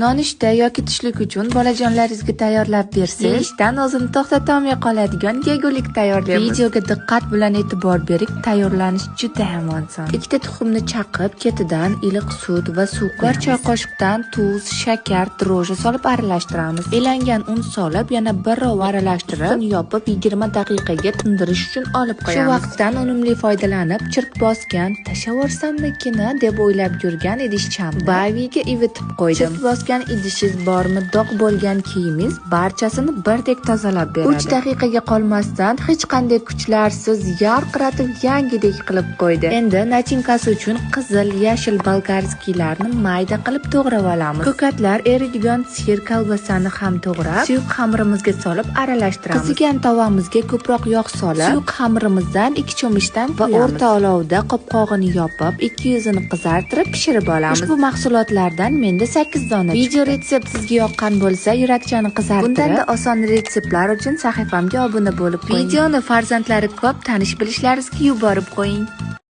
Nonushta yoki tushlik uchun bolajonlaringizga tayyorlab bersangiz, yeyishdan o'zini to'xtatolmay qoladigan yegulik tayyorlaymiz. Videoga diqqat bilan e'tibor bering, tayyorlanish juda ham oson. Ikkita tuxumni chaqib, ketidan iliq sut va suv qo'yamiz. Bir choy qoshiqdan tuz, shakar, drojji solib aralashtiramiz. Elangan un solib, yana birov aralashtirib, ustini yopib 20 daqiqaga tindirish uchun olib qo'yamiz. Shu vaqtdan unumli foydalanib, chirk bosgan, tashavorsammikin deb o'ylab yurgan idishchamni Baviga ivitib qo'ydim. Chirk bosgan idishingiz bormi, dog' bo'lgan kiyimingiz barchasini birdek tozalab beradi. 3 daqiqaga qolmasdan hech qanday kuchlarsiz yarqiratib yangidek qilib qo'ydi. Endi nachinkasi uchun qizil, yashil bolgarskiylarni mayda qilib to'g'rab olamiz. Ko'katlar eriydigan sir kolbasani ham to'g'rab, suyuq xamirimizga solib aralashtiramiz. Qizigan tovamizga ko'proq yog' solib, suyuq xamirimizdan 2 cho'michdan va o'rta olovda qopqog'ini yopib, ikki yuzini qizartirib pishirib olamiz. Ushbu mahsulotlardan menda 8 dona. Video retsept sizga yoqqan bo'lsa, yurakchani qizartirib, bundan-da oson retseptlar uchun sahifamga obuna bo'lib qo'ying. Videoni farzandlari ko'p tanish bilishlaringizga yuborib qo'ying.